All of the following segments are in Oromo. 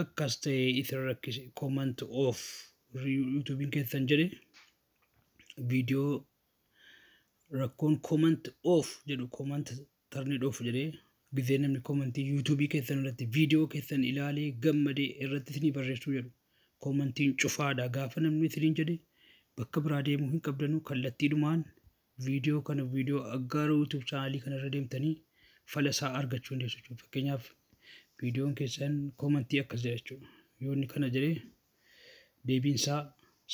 Akkas ta'ee isin rakkise, comment off YouTubeiin keessan jedhe, viidiyoo rakkoon comment off jedhu, comment turned off jedhee, gizee namni commentii YouTubeii keessan irratti viidiyoo keessan ilaalee gammadee irratti isinii barreessuu jedhu commentiin cufaadha gaafa namni isiniin jedhe, bakka biraa deemuu hin qabdanuu, kallattiidhumaan viidiyoo kana, viidiyoo Aggaaroo YouTube channelii kanarra deemtanii fala isaa argachuu dandeessu jechuudha. Fakkeenyaaf, viidiyoon keessan commentii akkas jedha jechuudha. Yoo inni kana jedhee, deebiin isaa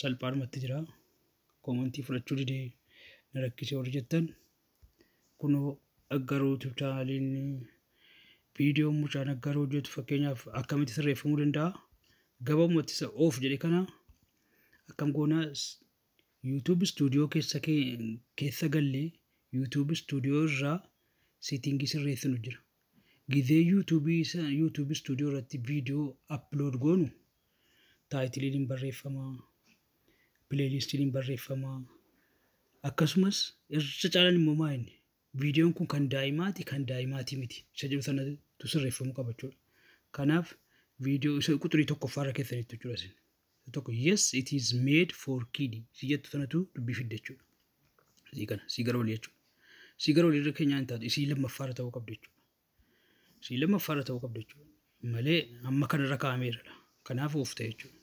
salphaadhumatti jira. Commentii fudhachuu didee na rakkisee warri jettan, kunoo Aggaaroo YouTube channeliin viidiyoon mucaan Aggaaroo hojjetu fakkeenyaaf akkamitti sirreeffamuu danda'a? Gabaabumatti isa off jedhe kana akkam goona? YouTube Studio keessa gallee YouTube Studio irraa settingii sirreessinu jira. Gizee YouTubeii YouTube Studio irratti viidiyoo upload goonu titleiin hin barreeffamaa, playlistiin hin barreeffamaa, akkasumas irra caalaan immoo maa inni viidiyoon kun kan daa'imaati, kan daa'imaati miti isa jedhu sanatu sirreeffamuu qaba jechuudha. Kanaaf viidiyoo isa quxurii tokkoffaarra keessanitti jechuudha isin. Tokko, "Yes, it is made for kid" si jettu sanatu dubbii fidde jechuudha. Isii kana, sii gara olii jechuudha. Sii gara olii irra keenyaan taatu, isii lammaffaarra ta'uu qabdi jechuudha. Isii lammaffaarra ta'uu qabdi jechuudha. Malee amma kanarra kaa'ameera. Kanaaf off ta'e jechuudha.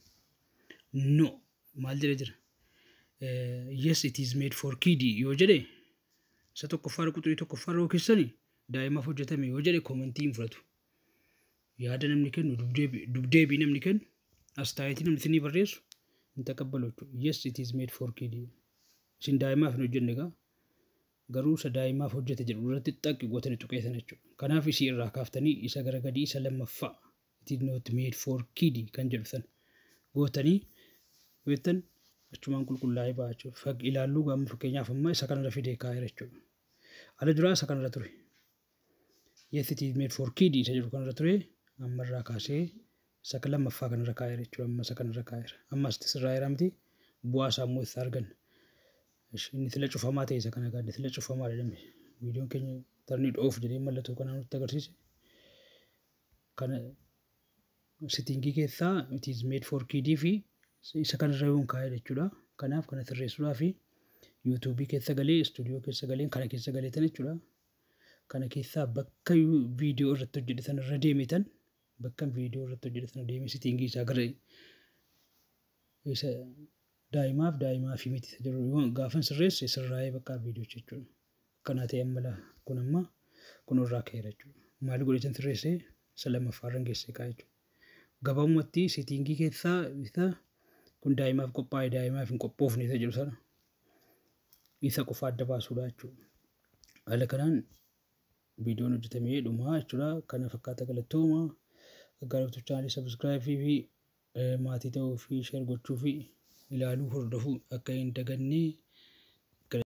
No, maal jedhee jira? "Yes, it is made for kid" yoo jedhe, isa tokkoffaarra, quxurii tokkoffaarra yoo keessani daa'imaaf hojjetame yoo jedhe, commentii hin fudhatu. Yaada namni kennu, dubdeebii namni kennu, astaayitii namni isinii barreessu hin taqabbalu jechuudha. "Yes, it is made for kid." Isin daa'imaaf hin hojjenne egaa, garuu isa daa'imaaf hojjete jedhu irratti xaqqi gootanii tuqeessan jechuudha. Kanaaf isii irraa kaaftanii isa gara gadii, isa lammaffaa "It is not made for kid" kan jedhu sana gootanii jettan, achumaan qulqullaa'ee ba'a jechuudha. Ilaalluu gaama, fakkeenyaaf amma isa kanarra fidee kaa'eera jechuudha. Ala duraa isa kanarra ture. "Yes, it is made for kid" isa jedhu kanarra ture, ammarraa kaasee isa lammaffaa kanarra kaa'eera jechuudha. Amma isa kanarra kaa'eera. Amma asitti sirraa'eera miti, bu'aa isaa immoo itti arganna. Inni sila cufamaa ta'e isa kana gaadde sila cufamaa jedhame. Viidiyoon keenya turned off jedhee mallattoo kanaa nutti agarsiise. Kana settingii keessaa "It is made for kid" fi isa kanarra yoon kaa'e jechuudha. Kanaaf kana sirreessuudhaaf YouTubeii keessa galee, Studio keessa galee, kana keessa galee tan jechuudha. Kana keessaa bakka viidiyoo irratti hojjedhe sana irra deemetan, bakka viidiyoo irratti hojjedhe sana deemee settingii isaa gara isa daa'imaaf, daa'imaa fi miti isa jedhu yoo gaafan sirreesse, sirraa'ee bakka viidiyoo jechuudha. Akkanaa ta'e amma kun, amma kun irraa ka'eera jechuudha. Maal godhetan sirreesse? Isa lammaffaarra geessee kaa'e jechuudha. Gabaabumatti settingii keessaa isa kun daa'imaaf qophaa'e, daa'imaaf hin qophoofne isa jedhu sana isa qofa adda baasuudha jechuudha. Haala kanaan viidiyoon hojjetamee dhumaa jechuudha. Kana fakkaata, galatooma. Aggaaroo channelii subscribe fi maatii ta'uu fi share gochuu fi ilaaluu hordofuu akka hin dagannee.